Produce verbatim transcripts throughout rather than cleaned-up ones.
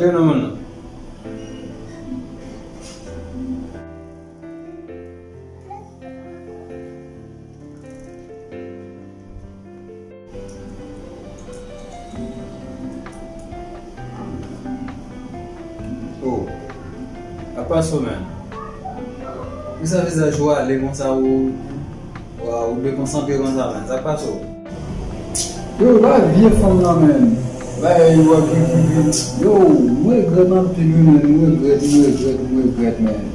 Nan moun nan. Oh, apa so, man? Poukisa vizaj ou ale konsa, ou, ou dekonsantre konsa, man? Sa k pase w? Yo, ba vye fanm nan, man. Ba yo ap viv, viv, viv. Yo, m regrèt anpil, wi, man. M regrèt, m regrèt, m regrèt, man.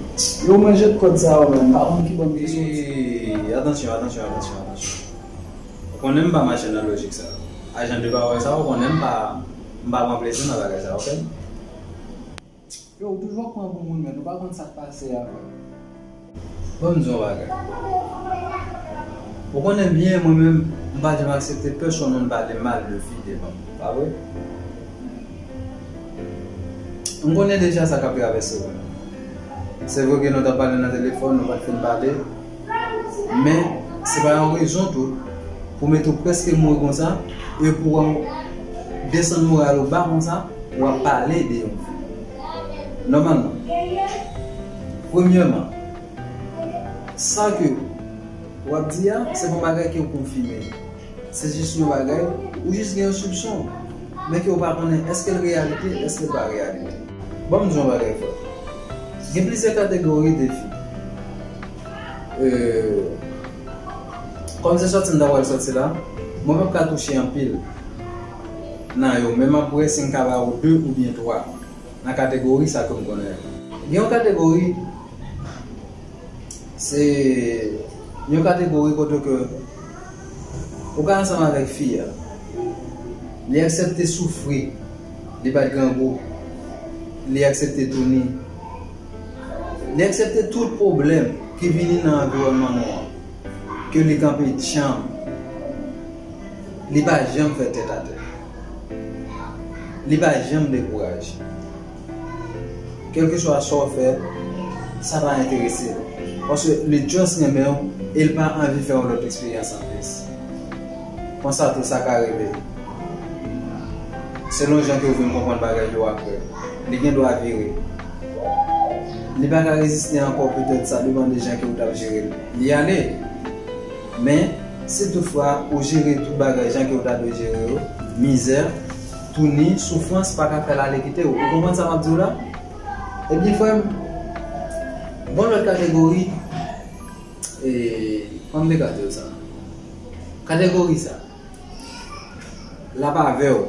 Yo, manje kòd sa yo, man. Pa konn ki bò m te soti. Hey, atansyon, atansyon, atansyon, atansyon. Ou konnen m pa mache nan lojik sa. A jan de pawòl sa, ou konnen m pa, m pa pran plezi nan bagay sa, oke? Yo, ou toujou ap pran pou moun, men ou pa konn sa k pase a, frè. Ban m di w yon bagay. Ou konnen byen, mwen menm, m pa janm aksepte pèsonn moun pale mal de fi devan m, pa vre? M konnen deja sa k ap travèse w. Se vre ke nou t ap pale nan telefòn, nou pa t fin pale, men se pa yon rezon tou pou mete w prèske mouri konsa e pou w desann moral ou ba konsa, w ap pale de yon fi. Nòmalman, premyèman, sa ke w ap di a, se pa yon bagay ke w konfime. Se jis yon bagay, ou jis gen yon soupsyon, men ke w pa konnen èske l reyalite, èske l pa reyalite. Ban m di w yon bagay, frè. Gen plizyè kategori de fi. Euh, kòm se sòti m ta pral sòti la, mwen p ap ka touche anpil nan yo, men m ap wè si m ka ba w de oubyen twa nan kategori sa ke m konnen yo. Gen yon kategori, se yon kategori kote ke ou ka ansanm avèk fi a, li aksepte soufri, li pa t grangou, li aksepte touni, li aksepte tout pwoblèm ki vini nan anviwònman nou an, ke li kanpe djanm, li pa janm fè tèt atè, li pa janm dekouraje. Kèlkeswa sa w fè, sa pa enterese l. Paske li just renmen w e l pa anvi fè yon lòt eksperyans anplis. Konsa tou sa ka rive. Selon jan ke w vin konprann bagay yo apre, li gen dwa vire. Li pa ka reziste ankò, petèt sa depann de jan ke w t ap jere l. Li ale. Men, si toutfwa ou jere tout bagay jan ke w ta dwe jere yo, mizè, touni, soufrans pa ka fè l ale kite w. Ou konprann sa m ap di w la? Ebyen, frè m, gon lòt kategori, e, kòman m te ka di w sa? Kategori sa, l ap avè w,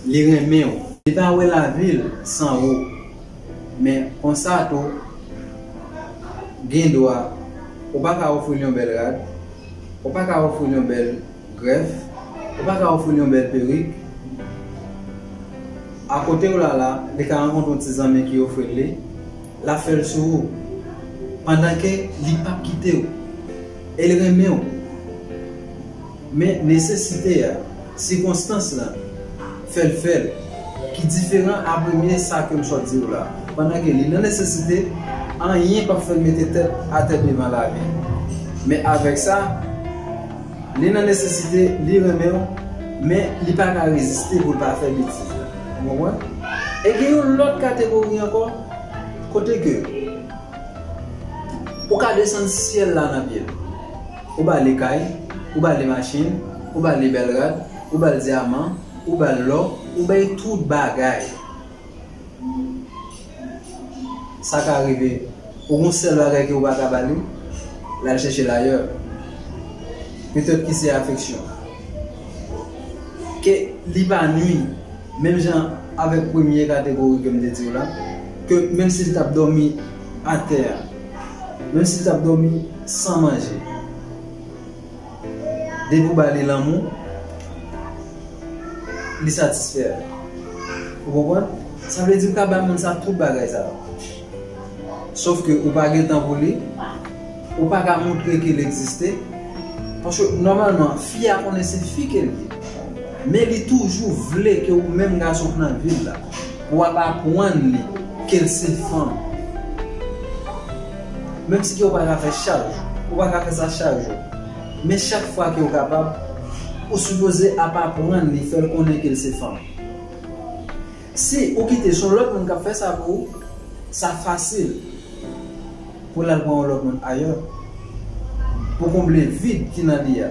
li renmen w, li pa wè lavi l san ou. Men konsa tou, gen dwa, ou pa ka ofri l yon bèl rad, ou pa ka ofri l yon bèl grèf, ou pa ka ofri l yon bèl perik. Akote w la la, li ka rankontre yon ti zanmi ki ofri l li, l ap fè l sou ou. Pandan ke li p ap kite w. E l renmen w. Men nesesite a, sikonstans lan, fè l fè l, ki diferan a premye sa ke m sot di w la. Pandan ke li nan nesesite, anyen p ap fè l mete tèt atè devan lavi. Men avèk sa, li nan nesesite, li renmen w, men li pa ka reziste pou l pa fè betiz la. Ou konprann? E gen yon lòt kategori ankò, kote ke ou ka desann syèl la nan pye l. Ou ba li kay, ou ba li machin, ou ba li bèl rad, ou ba l dyaman, ou ba l lò, ou bay tout bagay. Sa ka rive, ou gon sèl bagay ke ou pa ka ba li, l al chèche l ayè. Petèt ki se afeksyon. Ke li pa nwi, menm jan avèk premye kategori ke m te di w la, ke menm si l t ap dòmi atè a, menm si l t ap dòmi san manje, depi w ba li lanmou, li satisfè. Ou konprann? Sa vle di ou ka bay moun sa tout bagay sa yo. Sof ke ou pa gen tan pou li, ou pa ka montre ke l egziste. Paske nòmalman, fi a konnen se fi ke l ye. Men li toujou vle ke ou menm gason k nan vi l la, w ap aprann li ke l se fanm. Menm si ke w pa ka fè chak jou, ou pa ka fè sa chak jou. Men chak fwa ke w kapab, ou sipoze ap aprann li, fè l konnen ke l se fanm. Si ou kite se yon lòt moun k ap fè sa pou ou, sa fasil pou l al pran yon lòt moun ayè, pou konble vid ki nan li a,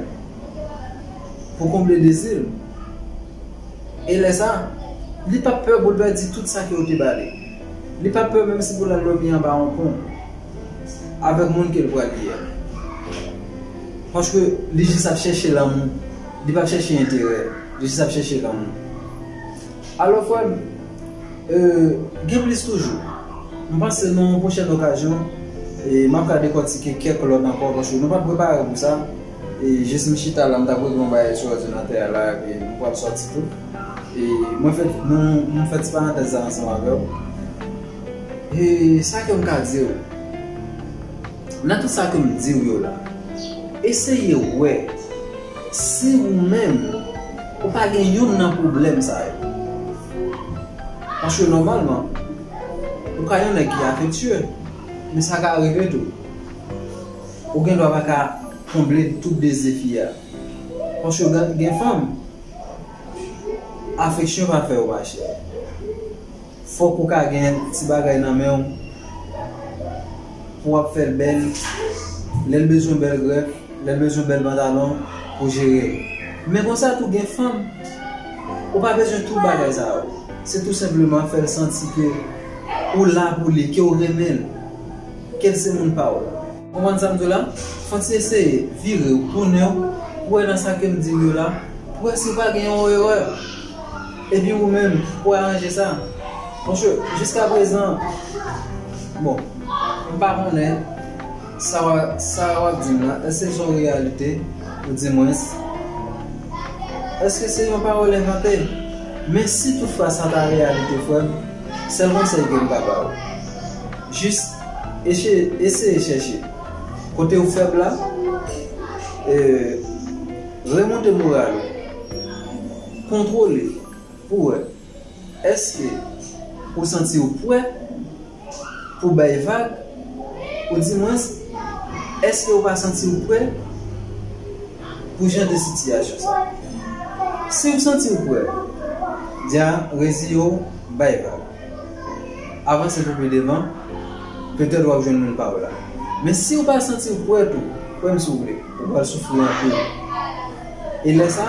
pou konble dezi l. E lè sa, li p ap pè pou l pèdi tout sa ke w te ba li. Li p ap pè menm si pou l al dòmi anba yon pon avèk moun ke l pral ye a. Paske li jis ap chèche lanmou. Li p ap chèche enterè. Li jis ap chèche lanmou. Alò, frè m, e, gen plis toujou. M panse nan yon pwochèn okazyon, e, m ap ka dekòtike kèk lòt ankò, paske nou pa t prepare pou sa. E, jis m chita la, m t ap regle yon bagay sou òdinatè a la, epi m pral sòti tou. E, mwen fè, nou, m fè ti parantèz sa ansanm avè w. E, sa ke m ka di w, nan tout sa ke m di w yo la, eseye wè si ou menm, ou pa gen youn nan pwoblèm sa yo. Paske nòmalman, ou ka yon nèg ki afektye, men sa ka rive tou. Ou gen dwa pa ka konble tout dezi fi a. Paske gen, gen fanm, afeksyon pa fè yo mache. Fòk ou ka gen ti bagay nan men w pou w ap fè l bèl. Lè l bezwen bèl grèf, lè l bezwen bèl pantalon, pou jere l. Men konsa tou gen fanm, ou pa bezwen tout bagay sa yo. Se tou senpleman fè l santi ke ou la pou li, ke w renmen l, ke l se moun pa w. Konprann sa m di w la? Fò w ti eseye vire w, tounen w, pou w wè nan sa ke m di w yo la, pou w wè si w pa gen yon erè. Epi ou menm, pou w aranje sa. Paske, jiskaprezan, bon, m pa konnen sa w a, sa w ap di m la, èske se yon reyalite, ou di mwens, èske se yon pawòl envante? Men si toutfwa sa ta reyalite, frè m, sèl konsèy ke m ka ba w, jis eseye, eseye chèche kote w fèb la, e, remonte moral ou, kontwole pou wè èske ou santi w prè pou bay vag, ou di mwens, èske ou pa santi w prè pou jan de sitiyasyon sa. Si w santi w prè, dja reziye w, bay vag. Avanse pou pi devan, petèt w ap jwenn moun pa w la. Men si w pa santi w prè tou, kwè m si w vle, ou pral soufri anpil. E lè sa,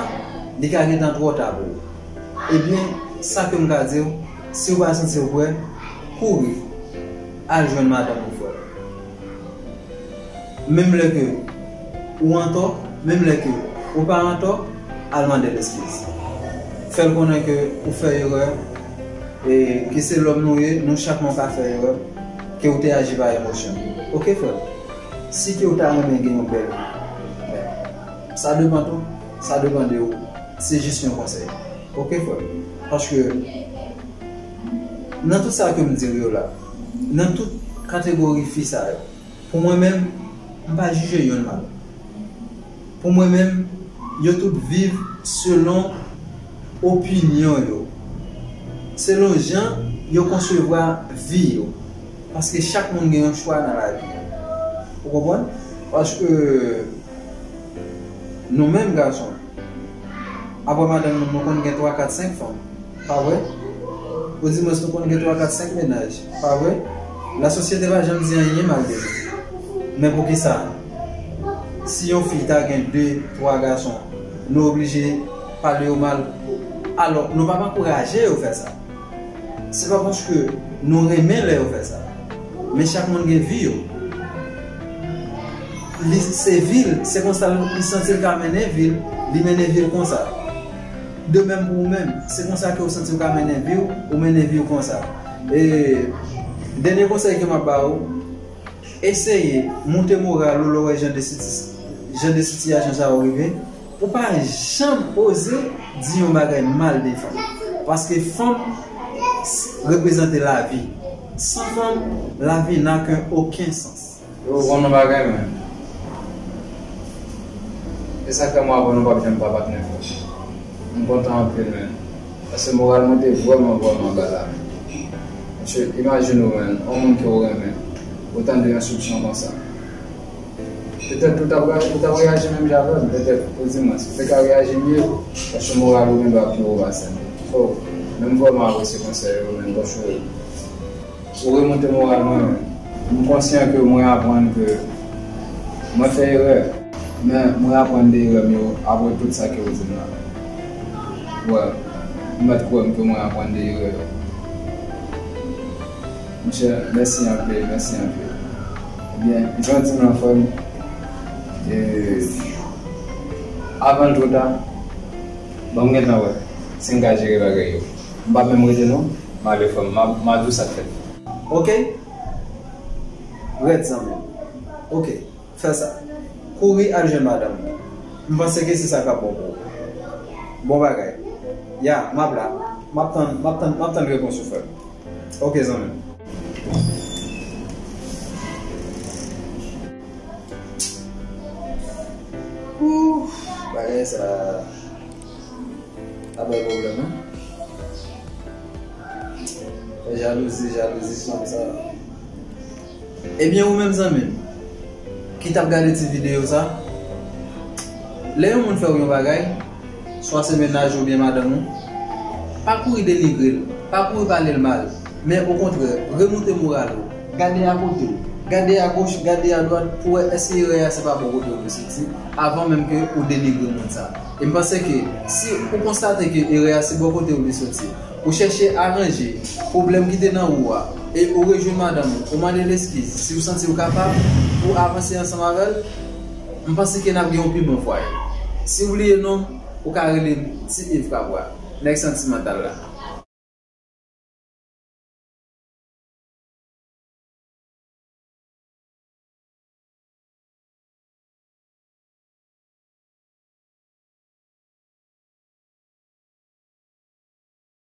li ka gentan twò ta pou ou. Ebyen, sa ke m ka di w, si w pa santi w prè, kouri al jwenn madanm ou, frè. Menm lè ke ou antò, menm lè ke ou pa antò, al mande l eskiz. Fè l konnen ke ou fè erè, e ke se lòm nou ye, nou chak nou ka fè erè, ke ou te aji pa emosyon. Oke, frè m? Si ke ou ta renmen gen yon bèl vi, men sa depann tou, sa depann de ou. Se jis yon konsèy. Oke, frè m? Paske nan tout sa ke m di w yo la, nan tout kategori fi sa yo, pou mwen menm, m pa jije yonn mal. Pou mwen menm, yo tout viv selon opinyon yo, selon jan yo konsevwa vi yo. Paske chak moun gen yon chwa nan lavi. Ou konprann? Paske nou menm gason, apre madanm nou, nou konn gen twa, kat, senk fanm. Pa vre? Ou di mwen si nou konn gen twa, kat, senk mennaj. Pa vre? Lasosyete pa janm di anyen mal de nou. Men poukisa, si yon fi ta gen de, twa gason, nou oblije pale yo mal? Alò, nou p ap ankouraje yo fè sa. Se pa paske nou renmen lè yo fè sa. Men chak moun gen vi yo. Li se vi l, se konsa li santi l ka mennen vi l, li mennen vi l konsa. De menm pou ou menm, se konsa ke ou santi ou ka mennen vi w, ou mennen vi w konsa. E dènye konsèy ke m ap ba ou, eseye moute moral ou lè w wè jan de siti-, jan de sitiyasyon sa yo rive. Ou pa janm oze di yon bagay mal de fanm. Paske fanm reprezante lavi. San fanm, lavi n'a aucun sens. Yo, bon, nou bagay, men. E sa k fè mwen avè nou p ap janm pa patnè fòs. M kontan anpil, men. Paske moral mwen te vrèman, vrèman ba la. Paske imajine w, men, yon moun ke w renmen, ou tande yon enstriksyon konsa. Petèt ou t ap, ou t ap reyaji menm jan avè m, petèt, ou di mwen, ou te ka reyaji mye, paske moral ou gen dwa pi wo pase m. So, Men m vrèman apresye konsèy ou, men paske ou remonte moral mwen. M konsyan ke mwen aprann ke mwen fè erè, men mwen aprann de erè m yo apre tout sa ke ou di m la. Wè, m mèt kwè m ke mwen aprann de erè yo. Monchè, mèsi anpil, mèsi anpil. Ebyen, jan w di m lan, frè m, e, avan l twò ta, bon, m gentan wè si m ka jere bagay yo. M p ap menm rete non, m ale, frè m, m a, m a di w sa k fèt. Ok. Rèd, zanmi m. Ok. Fè sa. Kouri al jwenn madanm ou. M panse ke se sa k ap bon pou ou. Bon bagay. Ya, m ap la. M ap tann, m ap tann, m ap tann repons ou, frè m. Ok, zanmi m. Ooh, bagay sa. Sa bay pwoblèm, wi. Fè jalouzi, jalouzi, fanm sa. Ebyen, ou menm, zanmi m, ki t ap gade ti videyo sa, lè yon moun fè w yon bagay, swa se mennaj ou oubyen madanm ou, pa kouri denigre l, pa kouri pale l mal, men okontrè, remoute moral ou. Gade akote w, gade agoch, gade adwat pou wè èske erè a se pa bò kote w li soti, avan menm ke ou denigre moun sa. E m panse ke si ou konstate ke erè a se bò kote w li soti, ou chèche aranje pwoblèm ki te nan ou a, e ou rejwenn madanm ou, ou mande l eskiz, si ou santi ou kapab, pou avanse ansanm avè l, m panse ke n ap gen yon pi bon fwaye. Si w bliye non, ou ka rele m Ti Yves Capois, nèg santimantal la.